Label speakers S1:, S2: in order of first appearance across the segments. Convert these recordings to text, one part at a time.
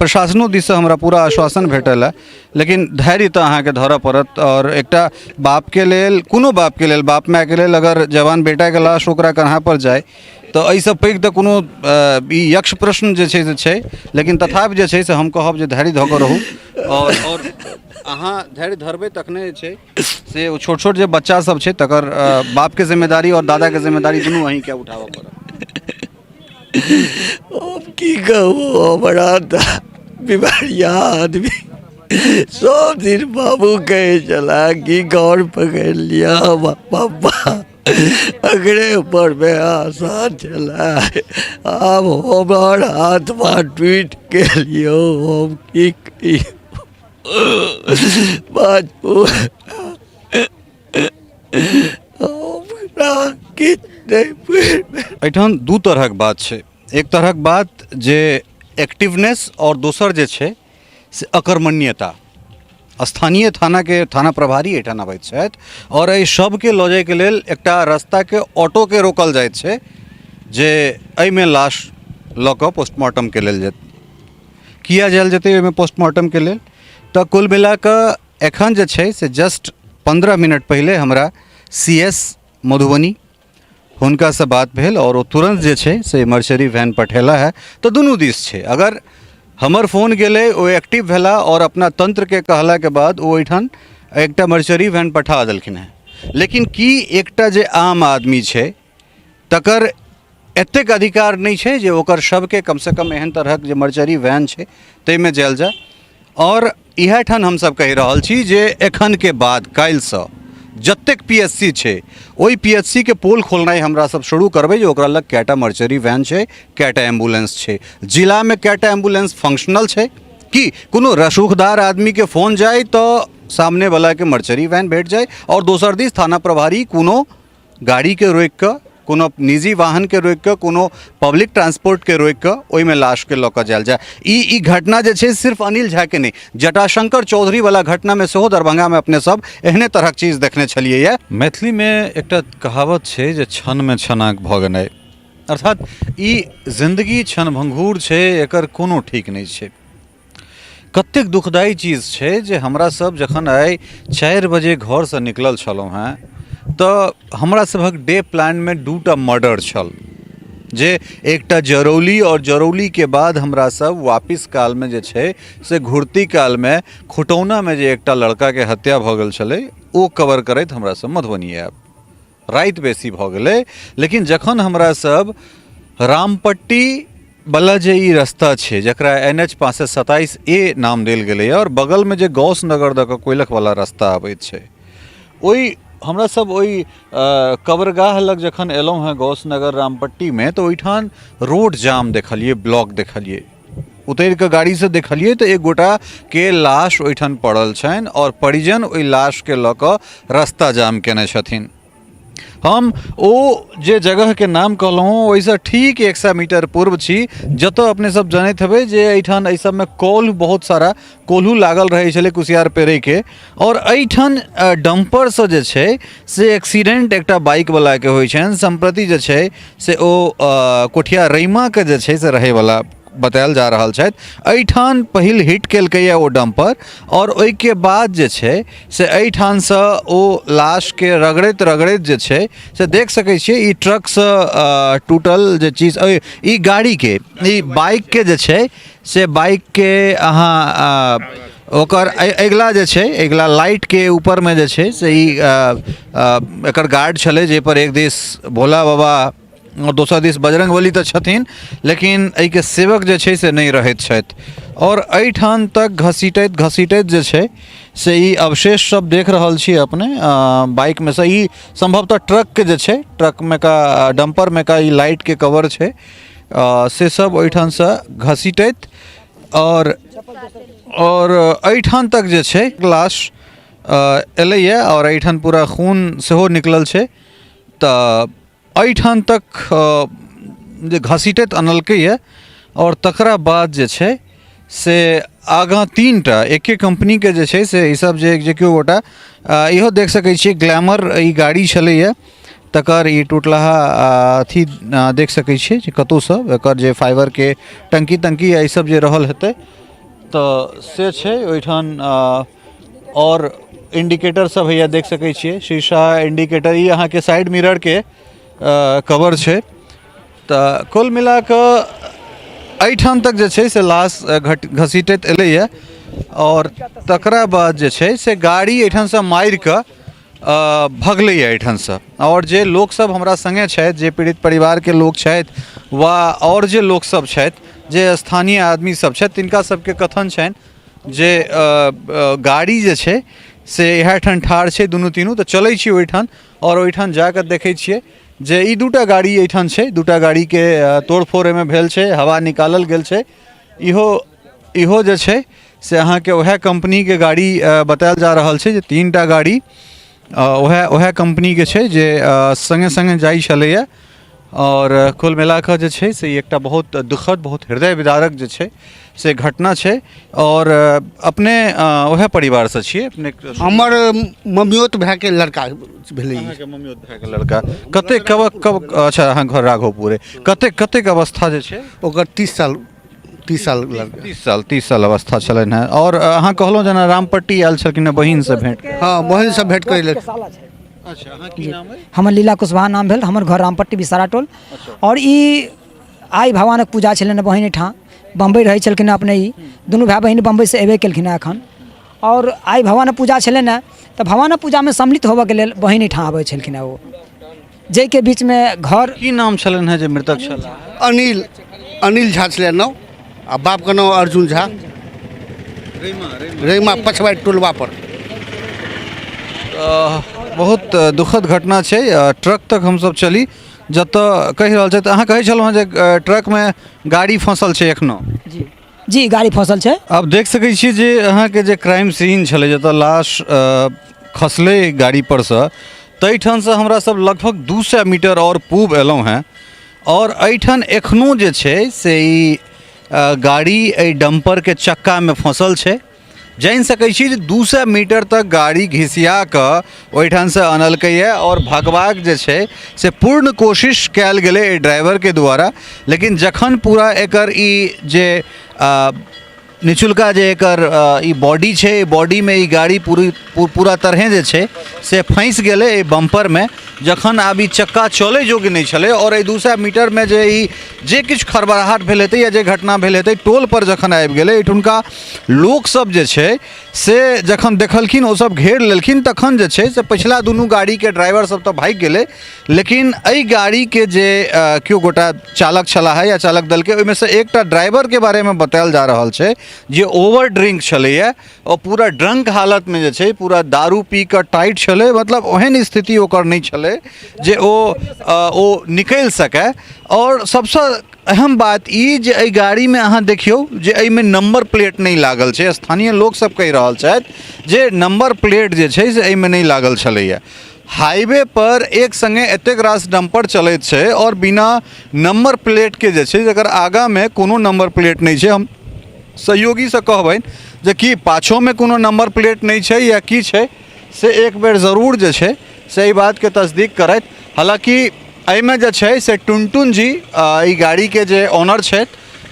S1: प्रशासनो दिससँ हमरा पूरा आश्वासन भेटल हँ। लेकिन धैर्य तऽ अहाँके धरऽ पड़त। आओर एकटा बापके लेल, कोनो बापके लेल, बाप मायके लेल अगर जवान बेटाके लाश ओकरा कन्हापर जाइ तऽ एहिसँ पैघ तऽ कोनो ई यक्ष प्रश्न जे छै से छै। लेकिन तथापि जे छै से हम कहब जे धैर्य धऽ कऽ रहू, आओर अहाँ धैर्य धरबै तखने जे छै से ओ छोट छोट जे बच्चा सब छै तकर बापके जिम्मेदारी आओर दादाके जिम्मेदारी दुनू अहीँके उठाबऽ पड़त।
S2: हम की कहू, हमरा तऽ बीमारिया आदमी सब दिन बाबू कहै छला कि घर पकड़ि लिअ पापा, एकरे उपरमे आशा छलै। आब हमर आत्मा टूटि गेल यौ, हम की कहियौ बाजू, हमरा किछु नहि बुझि।
S1: एहिठाम दू तरहक बात छै। एक तरहक बात जे एक्टिवनेस आओर दोसर जे छै से अकर्मण्यता। स्थानीय थानाके थाना प्रभारी एहिठाम अबैत छथि आओर एहि शवके लऽ जाइके लेल एकटा रास्ताके ऑटोके रोकल जाइत छै जे एहिमे लाश लऽ कऽ पोस्टमार्टमके लेल जेतै। किया जायल जेतै ओहिमे पोस्टमार्टमके लेल? तऽ कुल मिला कऽ एखन जे छै से जस्ट 15 मिनट पहिले हमरा सी एस मधुबनी हुनकासँ बात भेल आओर ओ तुरन्त जे छै से मर्चरी वैन पठेला है। तऽ दुनू दिस छै, अगर हमर फोन गेलै, ओ एक्टिव भेला आओर अपना तन्त्रके कहलाके बाद ओ ओहिठाम एकटा मर्चरी वैन पठा देलखिन हेँ। लेकिन की एकटा जे आम आदमी छै तकर एतेक अधिकार नहि छै जे ओकर शवके कमसँ कम एहन तरहक जे मर्चरी वैन छै ताहिमे जायल जाय? आओर इएह ठाम हमसभ कहि रहल छी जे एखनके बाद काल्हिसँ जतेक पी एच सी छै ओहि पी एच सी के पोल खोलनाइ हमरा सब शुरू करबै जे ओकरा लग कएटा मर्चरी वैन छै, कएटा एम्बुलेंस छै, जिलामे कएटा एम्बुलेंस फंक्शनल छै। कि कोनो रसूखदार आदमीके फोन जाय तऽ सामनेवलाके मर्चरी वैन भेट जाय, आओर दोसर दिस थाना प्रभारी कोनो गाड़ीके रोकि कऽ, कोनो निजी वाहनके रोकि कऽ, कोनो पब्लिक ट्रांसपोर्टके रोकि कऽ ओहिमे लाशके लऽ कऽ जायल जाय। ई घटना जे छै सिर्फ अनिल झाके नहि, जटाशंकर चौधरीवला घटनामे सेहो दरभंगामे अपने सब एहने तरहक चीज देखने छलियै। मैथिलीमे एकटा कहावत छै जे क्षणमे छनाक भऽ गेनाइ, अर्थात ई जिन्दगी क्षणभंगुर छै, एकर कोनो ठीक नहि छै। कतेक दुखदायी चीज छै जे हमरा सब जखन आइ 4 बजे घरसँ निकलल छलहुँ हेँ तऽ हमरा सभक डे प्लानमे 2टा मर्डर छल, जे एकटा जरौली आओर जरौलीके बाद हमरा सब वापिस कालमे जे छै से घुरती कालमे खुटौनामे जे एकटा लड़काके हत्या भऽ गेल छलै ओ कवर करैत हमरा सब मधुबनी आयब। राति बेसी भऽ गेलै, लेकिन जखन हमरा सब रामपट्टी वला जे ई रस्ता छै जकरा एन एच 527 ए नाम देल गेलैए आओर बगलमे जे गौस नगर दऽ कऽ कोइलखवला रस्ता अबैत छै, ओहि हमरा सब ओहि कब्रगाह लग जखन एलहुँ हेँ गौस नगर रामपट्टीमे तऽ ओहिठाम रोड जाम देखलियै, ब्लॉक देखलियै। उतरि कऽ गाड़ीसँ देखलियै तऽ एक गोटाके लाश ओहिठाम पड़ल छनि आओर परिजन ओहि लाशके लऽ कऽ रस्ता जाम केने छथिन। हम ओ जे जगहके नाम कहलहुँ ओहिसँ ठीक 100 मीटर पूर्व छी, जतऽ अपने सब जनैत हेबै जे एहिठाम एहि सबमे कौल्ह बहुत सारा कोल्हू लागल रहै छलै कुसियार पेरैके, आओर एहिठाम डम्परसँ जे छै से एक्सीडेंट एकटा बाइकवलाके होइ छनि। सम्प्रति जे छै से ओ कोठिया रैमाके जे छै से रहैवला बतायल जा रहल छथि। एहिठाम पहिल हिट केलकैए ओ डम्पर आओर ओहिके बाद जे छै से एहिठामसँ ओ लाशके रगड़ैत रगड़ैत जे छै से देख सकै छियै ई ट्रकसँ टूटल जे चीज ई गाड़ीके ई बाइकके जे छै से बाइकके अहाँ ओकर अगिला जे छै अगिला लाइटके ऊपरमे जे छै से ई एकर गार्ड छलै, जाहिपर एक दिस भोला बाबा आओर दोसर दिस बजरङ्गबली तऽ छथिन, लेकिन एहिके सेवक जे छै से नहि रहैत छथि। आओर एहिठाम तक घसीटैत घसीटैत जे छै से ई अवशेष सब देख रहल छी अपने बाइकमे सँ। ई सम्भवतः ट्रकके जे छै ट्रकमे का डम्परमे का ई लाइटके कवर छै से सब ओहिठामसँ घसीटैत आओर एहिठाम तक जे छै लाश एलैए आओर एहिठाम पूरा खून सेहो निकलल छै। तऽ एहिठाम तक जे घसीटैत अनलकैए आओर तकरा बाद जे छै से आगाँ 3टा एके कम्पनीके जे छै से ईसब जे केओ गोटा इहो देख सकै छियै ग्लैमर ई गाड़ी छलैए तकर ई टुटलाहा अथी देख सकै छियै जे कतहुसँ एकर जे फाइबरके टंकी तंकी या ईसब जे रहल हेतै। तऽ से छै ओहिठाम आओर इंडिकेटर सब हैया देख सकै छियै शीशा इंडिकेटर ई अहाँके साइड मिररके कवर छै तऽ कुल मिला कऽ एहिठाम तक जे छै से लाश घट घसीटैत एलैए आओर तकरा बाद जे छै से गाड़ी एहिठामसँ मारि कऽ भगलैए एहिठामसँ आओर जे लोकसभ हमरा सङ्गे छथि जे पीड़ित परिवारके लोक छथि वा आओर जे लोकसभ छथि जे स्थानीय आदमीसभ छथि तिनका सभके कथन छनि जे गाड़ी जे छै से इएह ठाम ठाढ़ छै दुनू तीनू तऽ चलै छी ओहिठाम आओर ओहिठाम जा कऽ देखै छियै जे ई दूटा गाड़ी एहिठाम छै दूटा गाड़ीके तोड़फोड़ एहिमे भेल छै हवा निकालल गेल छै इहो इहो जे छै से अहाँके उएह कम्पनीके गाड़ी बतायल जा रहल छै जे तीन टा गाड़ी उएह उएह कम्पनीके छै जे सङ्गे सङ्गे जाइ छलैए आओर कुल मिला कऽ जे छै से ई एकटा बहुत दुखद बहुत हृदय विदारक जे छै से घटना छै आओर अपने उएह परिवारसँ छियै अपने
S3: हमर ममियोत भायके लड़का भेलै ई।
S1: अहाँके ममियोत भायके लड़का कतेक कब कब अच्छा अहाँ घर राघोपुर अइ कतेक कतेक अवस्था जे छै
S3: ओकर 30 साल 30 साल लड़का।
S1: 30 साल 30 साल अवस्था छलनि हेँ। आओर अहाँ कहलहुँ जेना रामपट्टी आयल छलखिन हेँ बहिनसँ भेँट करय।
S3: हँ, बहिनसँ भेँट करै लेल।
S4: साला छै।
S1: अच्छा, अहाँ की नाम अइ?
S4: हमर लीला कुशवाहा नाम भेल। हमर घर रामपट्टी विसारा टोल। आओर ई आइ भगवानक पूजा छलनि बहिन एहिठाम, बम्बई रहै छलखिन अपने। ई दुनू भाय बहिन बम्बईसँ अयबे केलखिन हेँ एखन। आओर आइ भगवानक पूजा छलनि हेँ तऽ भगवानक पूजामे सम्मिलित होबऽके लेल बहिन एहिठाम आबै छलखिन हेँ। ओ जाहिके बीचमे घर
S1: की नाम छलनि हेँ जे मृतक छलाह?
S3: अनिल, अनिल झा छलै नाम आ बापके नाम अर्जुन झा, रैमा पछवाइ टोलवा पर।
S1: बहुत दुखद घटना छै। ट्रक तक हमसब चली जतऽ कहि रहल छथि। अहाँ कहै छलहुँ हेँ जे ट्रकमे गाड़ी फँसल छै एखनो?
S4: जी जी, गाड़ी फँसल छै।
S1: आब देख सकै छियै जे अहाँके जे क्राइम सीन छलै, जतऽ लाश खसलै गाड़ी परसँ, ताहिठामसँ हमरा सब लगभग 200 मीटर आओर पूब एलहुँ हेँ आओर एहिठाम एखनो जे छै से ई गाड़ी एहि डम्परके चक्कामे फँसल छै। जानि सकै छी जे 200 मीटर तक गाड़ी घिसिया कऽ ओहिठामसँ अनलकैए आओर भगबाक जे छै से पूर्ण कोशिश कयल गेलै एहि ड्राइवरके द्वारा, लेकिन जखन पूरा एकर ई जे निचुलका जे एकर ई बॉडी छै, ई बॉडीमे ई गाड़ी पूरी पूरा तरहे जे छै से फँसि गेलै एहि बम्परमे, जखन आब ई चक्का चलै योग्य नहि छलै आओर एहि 200 मीटरमे जे ई जे किछु खड़बड़ाहट भेल हेतै या जे घटना भेल हेतै, टोलपर जखन आबि गेलै, एहिठुनका लोकसभ जे छै से जखन देखलखिन, ओसभ घेर लेलखिन, तखन जे छै से पछिला दुनू गाड़ीके ड्राइवरसभ तऽ भागि गेलै, लेकिन एहि गाड़ीके जे केओ गोटा चालक छलाह या चालक दलके, ओहिमे सँ एकटा ड्राइवरके बारेमे बतायल जा रहल छै जे ओवर ड्रिंक छलैए आओर पूरा ड्रंक हालतमे जे छै पूरा दारू पी कऽ टाइट छलै। मतलब ओहन स्थिति ओकर नहि छलै जे ओ निकलि सकै। आओर सबसँ अहम बात ई जे एहि गाड़ीमे अहाँ देखियौ जे एहिमे नम्बर प्लेट नहि लागल छै। स्थानीय लोकसभ कहि रहल छथि जे नम्बर प्लेट जे छै से एहिमे नहि लागल छलैए। हाईवे पर एक सङ्गे एतेक रास डम्पर चलैत छै आओर बिना नम्बर प्लेटके जे छै, जकर आगाँमे कोनो नम्बर प्लेट नहि छै। हम सहयोगीसँ कहबनि जे की पाछोमे कोनो नम्बर प्लेट नहि छै या की छै, से एक बेर जरूर जे छै से एहि बातके तस्दीक करथि। हालाँकि एहिमे जे छै से टुनटुन जी ई गाड़ीके जे ऑनर छथि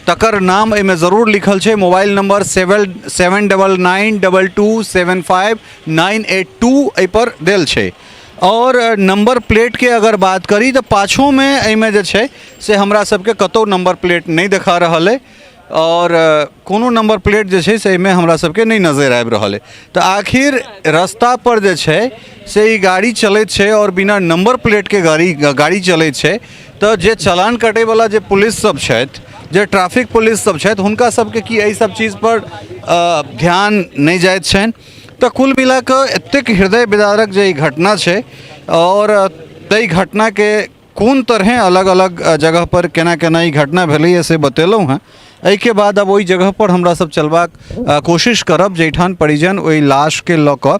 S1: तकर नाम एहिमे जरूर लिखल छै। मोबाइल नंबर 7799 2275982 एहिपर देल छै। आओर नम्बर प्लेटके अगर बात करी तऽ पाछूमे एहिमे जे छै से हमरा सबके कतहु नम्बर प्लेट नहि देखा रहल अइ आओर कोनो नम्बर प्लेट जे छै से एहिमे हमरा सबके नहि नजरि आबि रहल अइ। तऽ आखिर रस्तापर जे छै से ई गाड़ी चलैत छै आओर बिना नम्बर प्लेटके गाड़ी गाड़ी चलैत छै, तऽ जे चलान कटैवला जे पुलिस सब छथि, जे ट्रैफिक पुलिस सब छथि, हुनका सबके की एहि सब चीजपर ध्यान नहि जाइत छनि? तऽ कुल मिलाकऽ एतेक हृदय विदारक जे ई घटना छै आओर ताहि घटनाके कोन तरहें अलग अलग जगह पर केना केना ई घटना भेलैए से बतेलहुँ हेँ। एहिके बाद आब ओहि जगह पर हमरा सब चलबाक कोशिश करब जाहिठाम परिजन ओहि लाशके लऽ कऽ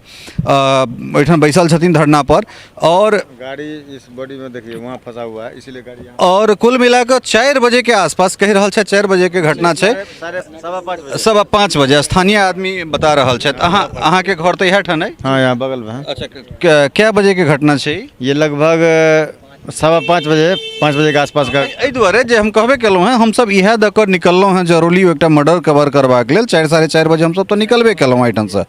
S1: ओहिठाम बैसल छथिन धरना पर। और
S5: गाड़ी इस बॉडी में देखिए वहाँ फंसा हुआ है, इसीलिए गाड़ी यहाँ।
S1: और कुल मिला कऽ 4 बजे के आसपास कहि रहल छै, 4 बजे के घटना छै।
S5: 5:15 बजे।
S1: 5:15 बजे स्थानीय आदमी बता रहल छथि। अहाँ अहाँके घर तऽ इएह ठाम अइ?
S5: हाँ, यहाँ बगल में है।
S1: अच्छा, कै बजे के घटना छै ई?
S5: ये लगभग 5:15 बजे, 5 बजे के आसपास का।
S1: एहि दुआरे जे हम कहबे केलहुँ हेँ, हमसब इएह दऽ कऽ निकललहुँ हेँ जरौली एकटा मर्डर कवर करबाक लेल। 4 4:30 बजे हमसब तऽ निकलबे केलहुँ एहिठामसँ।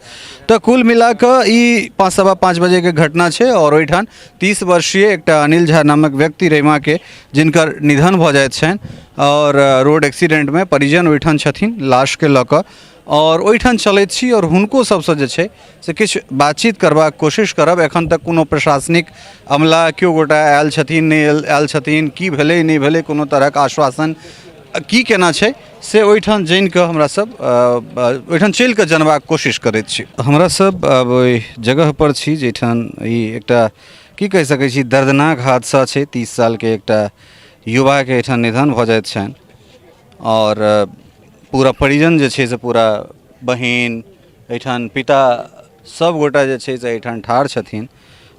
S1: तऽ कुल मिला कऽ ई 5 5:15 बजेके घटना छै आओर ओहिठाम 30 वर्षीय एकटा अनिल झा नामक व्यक्ति रैमाके जिनकर निधन भऽ जाइत छनि आओर रोड एक्सीडेंटमे परिजन ओहिठाम छथिन लाशके लऽ कऽ आओर ओहिठाम चलैत छी आओर हुनको सबसँ जे छै से किछु बातचीत करबाक कोशिश करब। एखन तक कोनो प्रशासनिक अमला केओ गोटा आयल छथिन नहि आयल छथिन, की भेलै नहि भेलै, कोनो तरहक आश्वासन की केना छै से ओहिठाम जानिकऽ हमरा सब ओहिठाम चलिकऽ जनबाक कोशिश करैत छी। हमरा सब आब ओहि जगहपर छी जाहिठाम ई एकटा की कहि सकै छी दर्दनाक हादसा छै। 30 सालके एकटा युवाके एहिठाम निधन भऽ जाइत छनि आओर पूरा परिजन जे छै से पूरा बहिन एहिठाम पिता सब गोटा जे छै से एहिठाम ठाढ़ छथिन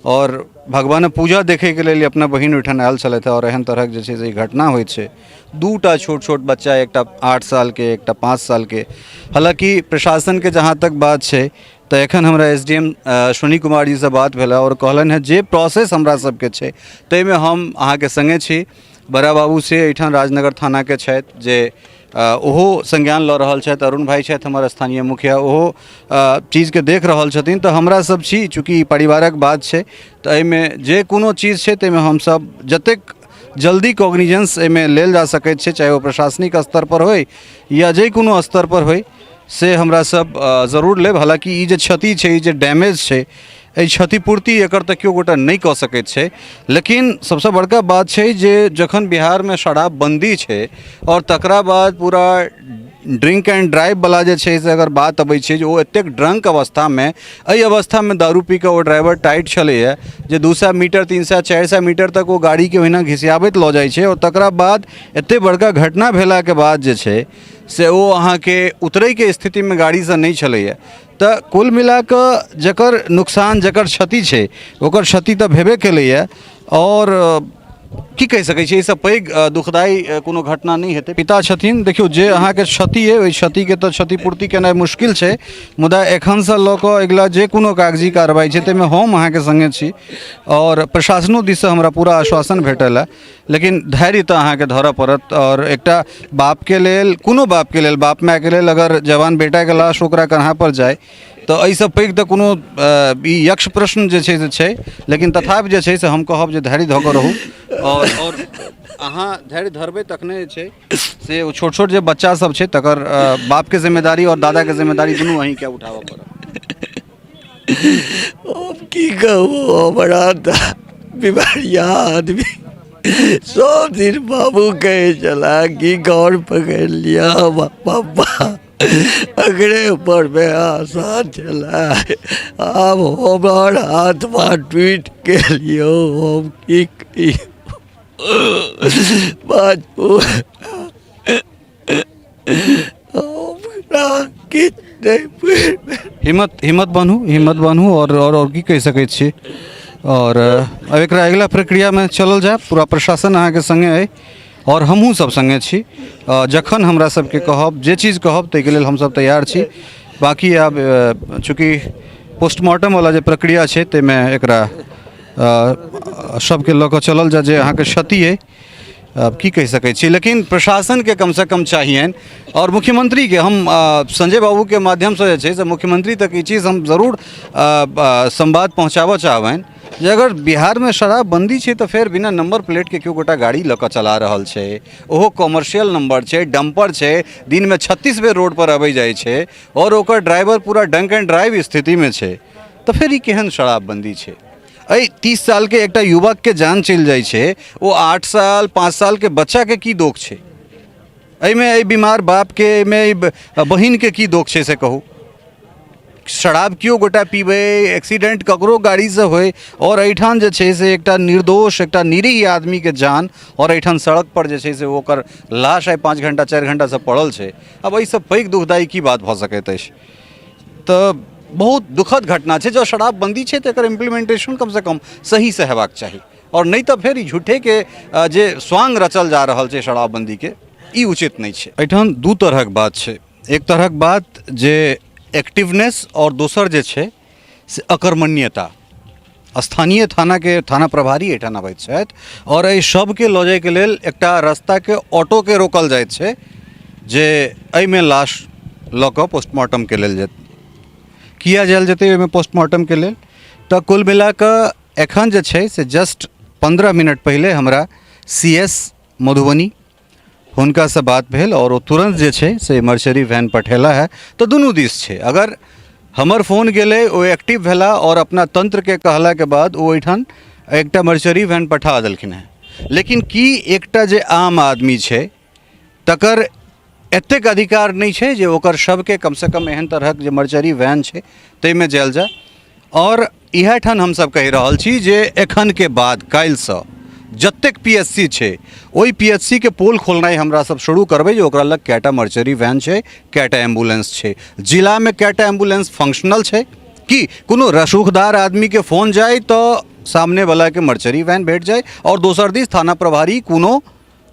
S1: आओर भगवानक पूजा देखैके लेल अपना बहिन ओहिठाम आयल छलथि आओर एहन तरहक जे छै से ई घटना होइ छै। 2टा छोट छोट बच्चा, एकटा 8 सालके एकटा 5 सालके। हालाँकि प्रशासनके जहाँ तक बात छै तऽ एखन हमरा S D M Ashwini Kumar जीसँ बात भेल आओर कहलनि हेँ जे प्रोसेस हमरा सबके छै ताहिमे हम अहाँके सङ्गे छी। बड़ा बाबू से एहिठाम राजनगर थानाके छथि जे ओहो संज्ञान लऽ रहल छथि, अरुण भाइ छथि हमर स्थानीय मुखिया, ओहो चीजके देख रहल छथिन। तऽ हमरा सब छी चूँकि परिवारक बात छै तऽ एहिमे जे कोनो चीज छै ताहिमे हमसब जतेक जल्दी कॉग्निजेंस एहिमे लेल जा सकैत छै, चाहे ओ प्रशासनिक स्तरपर होइ या जे कोनो स्तरपर होइ, से हमरा सब जरूर लेब। हालाँकि ई जे क्षति छै, ई जे डैमेज छै, एहि क्षतिपूर्ति एकर तऽ केओ गोटा नहि कऽ सकैत छै, लेकिन सबसँ बड़का बात छै जे जखन बिहारमे शराबबन्दी छै आओर तकरा बाद पूरा ड्रिंक एंड ड्राइववला जे छै से अगर बात अबै छै जे ओ एतेक ड्रंक अवस्थामे, एहि अवस्थामे दारू पी कऽ ओ ड्राइवर टाइट छलैए जे 200 मीटर 300 400 मीटर तक ओ गाड़ीके ओहिना घिसियाबैत लऽ जाइ छै आओर तकरा बाद एतेक बड़का घटना भेलाके बाद जे छै से ओ अहाँके उतरैके स्थितिमे गाड़ीसँ नहि छलैए। तऽ कुल मिलाकऽ जकर नुकसान जकर क्षति छै ओकर क्षति तऽ भेबे केलैए आओर की कहि सकै छी, एहिसँ पैघ दुखदायी कोनो घटना नहि हेतै। पिता छथिन, देखियौ जे अहाँके क्षति अइ ओहि क्षतिके तऽ क्षतिपूर्ति केनाइ मुश्किल छै, मुदा एखनसँ लऽ कऽ अगिला जे कोनो कागजी कार्रवाइ छै ताहिमे हम अहाँके सङ्गे छी आओर प्रशासनो दिससँ हमरा पूरा आश्वासन भेटल हँ, लेकिन धैर्य तऽ अहाँके धरऽ पड़त। आओर एकटा बापके लेल, कोनो बापके लेल, बाप मायके लेल अगर जवान बेटाके लाश ओकरा कन्हापर जाय तऽ एहिसँ पैघ तऽ कोनो ई यक्ष प्रश्न जे छै से छै, लेकिन तथापि जे छै से हम कहब जे धैर्य धऽ कऽ रहू आओर अहाँ धैर्य धरबै तखने जे छै से ओ छोट छोट जे बच्चा सब छै तकर बापके जिम्मेदारी आओर दादाके जिम्मेदारी दुनू अहीँके उठाबऽ पड़त।
S2: हम की कहू, हमरा तऽ बीमारिया आदमी सब दिन बाबू कहै छला कि घर पकड़ि लिअ पप्पा, एकरे उपरमे आशा छला। आब हमर आत्मा टूटि गेल यौ, हम की कहियौ बाजू, हमरा किछु नहि बुझि।
S1: हिम्मत हिम्मत बान्हू, हिम्मत बान्हू आओर आओर आओर की कहि सकै छी। आओर अब एकरा अगिला प्रक्रियामे चलल जाय। पूरा प्रशासन अहाँके सङ्गे अइ आओर हमहूँ सब सङ्गे छी। जखन हमरा सबके कहब जे चीज कहब ताहिके लेल हमसब तैयार छी। बाँकी आब चूँकि पोस्टमार्टमवला जे प्रक्रिया छै ताहिमे एकरा सबके लऽ कऽ चलल जाय जे अहाँके क्षति अइ अब की कहि सकै छी, लेकिन प्रशासनके कमसँ कम चाहियनि आओर मुख्यमंत्रीके हम संजय बाबूके माध्यमसँ जे छै से मुख्यमंत्री तक ई चीज हम जरूर संवाद पहुँचाबऽ चाहबनि जे अगर बिहारमे शराबबन्दी छै तऽ फेर बिना नम्बर प्लेटके केओ गोटा गाड़ी लऽ कऽ चला रहल छै, ओहो कॉमर्शियल नम्बर छै, डम्पर छै, दिनमे 36 बेर रोडपर अबै जाइ छै आओर ओकर ड्राइवर पूरा ड्रंक एंड ड्राइव स्थितिमे छै, तऽ फेर ई केहन शराबबन्दी छै? एहि 30 सालके एकटा युवकके जान चलि जाइ छै, ओ 8 साल 5 सालके बच्चाके की दोख छै एहिमे? एहि बीमार बापके, एहिमे एहि बहिनके की दोख छै से कहू? शराब केओ गोटा पीबै, एक्सीडेंट ककरो गाड़ीसँ होइ आओर एहिठाम जे छै से एकटा निर्दोष एकटा निरीह आदमीके जान आओर एहिठाम सड़कपर जे छै से ओकर लाश आइ 5 घण्टा 4 घण्टासँ पड़ल छै। आब एहिसँ पैघ दुखदायी की बात भऽ सकैत अछि? तऽ बहुत दुखद घटना छै। जँ शराबबन्दी छै तऽ एकर इम्प्लीमेंटेशन कमसँ कम सहीसँ हेबाक चाही आओर नहि तऽ फेर ई झूठेके जे स्वांग रचल जा रहल छै शराबबन्दीके, ई उचित नहि छै। एहिठाम दू तरहक बात छै, एक तरहक बात जे एक्टिवनेस आओर दोसर जे छै से अकर्मण्यता। स्थानीय थानाके थाना प्रभारी एहिठाम अबैत छथि आओर एहि शवके लऽ जाइके लेल एकटा रास्ताके ऑटोके रोकल जाइत छै जे एहिमे लाश लऽ कऽ पोस्टमार्टमके लेल जेतै। किया जायल जेतै ओहिमे पोस्टमार्टमके लेल? तऽ कुल मिला कऽ एखन जे छै से जस्ट 15 मिनट पहिले हमरा CS Madhubani हुनकासँ बात भेल आओर ओ तुरन्त जे छै से मर्चरी वैन पठेला है। तऽ दुनू दिस छै, अगर हमर फोन गेलै, ओ एक्टिव भेला आओर अपना तंत्रके कहलाके बाद ओ ओहिठाम एकटा मर्चरी वैन पठा देलखिन हेँ। लेकिन की एकटा जे आम आदमी छै तकर एतेक अधिकार नहि छै जे ओकर शवके कमसँ कम एहन तरहक जे मर्चरी वैन छै ताहिमे जायल जाय? आओर इएह ठाम हमसभ कहि रहल छी जे एखनके बाद काल्हिसँ जतेक PHC छै ओहि PHC के पोल खोलनाइ हमरा सब शुरू करबै जे ओकरा लग कएटा मर्चरी वैन छै, कएटा एम्बुलेंस छै, जिलामे कएटा एम्बुलेंस फंक्शनल छै। कि कोनो रसूखदार आदमीके फोन जाय तऽ सामनेवलाके मर्चरी वैन भेट जाय आओर दोसर दिस थाना प्रभारी कोनो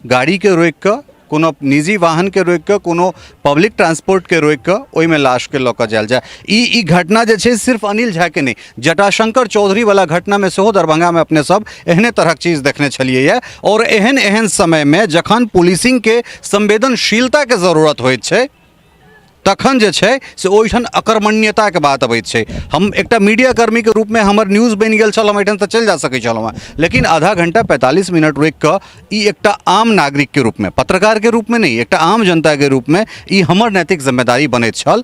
S1: गाड़ीके रोकि कऽ, कोनो निजी वाहनके रोकि कऽ, कोनो पब्लिक ट्रांसपोर्टके रोकि कऽ ओहिमे लाशके लऽ कऽ जायल जाय। ई घटना जे छै सिर्फ अनिल झाके नहि, जटाशंकर चौधरीवला घटनामे सेहो दरभंगामे अपने सब एहने तरहक चीज देखने छलियै यऽ। आओर एहन एहन समयमे जखन पुलिसिंगके संवेदनशीलताके जरूरत होइत छै तखन जे छै से ओहिठाम अकर्मण्यताके बात अबैत छै। हम एकटा मीडिया कर्मीके रूपमे हमर न्यूज बनि गेल छल, हम एहिठामसँ चलि जा सकै छलहुँ हेँ, लेकिन आधा घंटा 45 मिनट रोकि कऽ ई एकटा आम नागरिकके रूपमे, पत्रकारके रूपमे नहि, एकटा आम जनताके रूपमे ई हमर नैतिक जिम्मेदारी बनैत छल।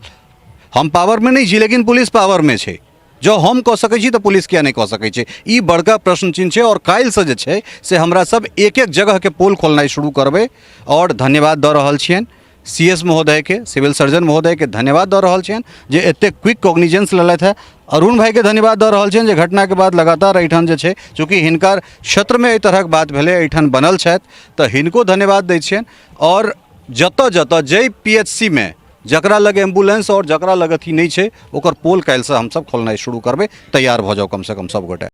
S1: हम पावरमे नहि छी, लेकिन पुलिस पावरमे छै। जँ हम कऽ सकै छी तऽ पुलिस किया नहि कऽ सकै छै? ई बड़का प्रश्न चिन्ह छै। आओर काल्हिसँ जे छै से हमरा सब एक एक जगहके पोल खोलनाइ शुरू करबै। आओर धन्यवाद दऽ रहल छियनि CS महोदयके, सिविल सर्जन महोदयके धन्यवाद दऽ रहल छियनि जे एतेक क्विक कॉग्निजेंस लेलथि हेँ। अरुण भाइके धन्यवाद दऽ रहल छियनि जे घटनाके बाद लगातार एहिठाम जे छै, चूँकि हिनकर क्षेत्रमे एहि तरहक बात भेलै, एहिठाम बनल छथि, तऽ हिनको धन्यवाद दै छियनि। आओर जतऽ जतऽ जाहि PHC मे जकरा लग एम्बुलेंस आओर जकरा लग अथी नहि छै, ओकर पोल काल्हिसँ हमसब खोलनाइ शुरू करबै। तैयार भऽ जाउ कमसँ कम सब गोटे।